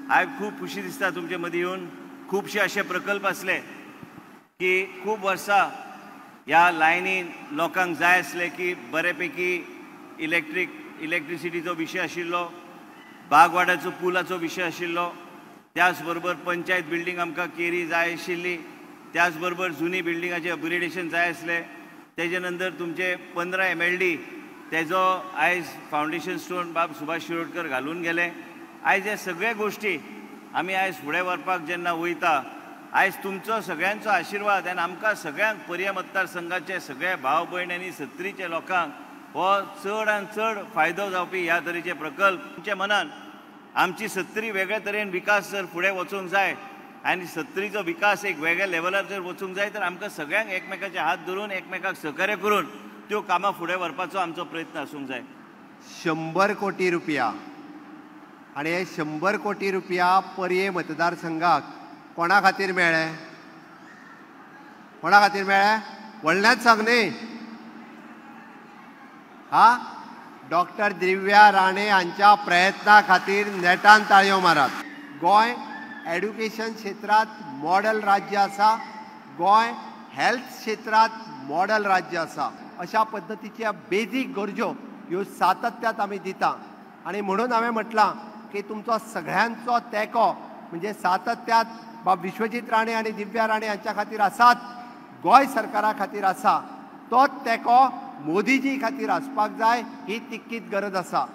आयज खूब खुशी दिसता तुमचे मदीं येवन. खुबशे अशे प्रकल्प आसले की खूब वर्सां ह्या लायनीन लोकांक जाय आसले की बरेपैकी इलेक्ट्रिसिटीचो विशय आशिल्लो, बागवाड्याचो पुलाचो विशय आशिल्लो, त्याच बरोबर पंचायत बिल्डींग आमकां केरी जाय आशिल्ली, त्याच बरोबर जुनी बिल्डिंगाचें अपग्रेडेशन जाय आसलें. तेजे नंतर तुमचे 15 MLD तेजो आयज फावंडेशन स्टोन बाब सुभाष शिरोडकर घालून गेले. आयज हे सगळे गोश्टी आमी आयज फुडें व्हरपाक जेन्ना वयता, आयज तुमचो सगळ्यांचो आशिर्वाद आनी आमकां सगळ्यांक पर्यें मतदारसंघाचे सगळे भाव भयण आनी सत्तरीच्या लोकांक हो चड आनी चड फायदो जावपी ह्या तरेचे प्रकल्प तुमच्या मनान आमची सत्तरी वेगळ्या तरेन विकास जर फुडें वचूंक जाय आनी सत्तरीचो विकास एक वेगळ्या लेवलार जर वचूंक जाय तर आमकां सगळ्यांक एकमेकाचे हात धरून एकमेकाक सहकार्य करून त्यो कामां फुडें व्हरपाचो आमचो प्रयत्न आसूंक जाय. 100 कोटी रुपया आनी हे 100 कोटी रुपया पर्यें मतदारसंघाक कोणा खातीर मेळ्ळे? कोणा खातीर मेळ्ळे? व्हडल्यान सांग न्ही. हा, डॉक्टर दिव्या राणे हांच्या प्रयत्ना खातीर नेटान ताळयो मारात. गोंय एड्युकेशन क्षेत्रांत मॉडल राज्य आसा, गोंय हेल्थ क्षेत्रांत मॉडल राज्य आसा. अशा पद्दतीच्या बेजीक गरजो ह्यो सातत्यात आमी दिता आनी म्हणून हांवें म्हटलां की तुमचो सगळ्यांचो तेंको म्हणजे सातत्यात बाब विश्वजीत राणे आनी दिव्या राणे हांच्या खातीर आसात, गोंय सरकारा खातीर आसा, तोच तेंको मोदीजी खातीर आसपाक जाय, ही तितकीच गरज आसा.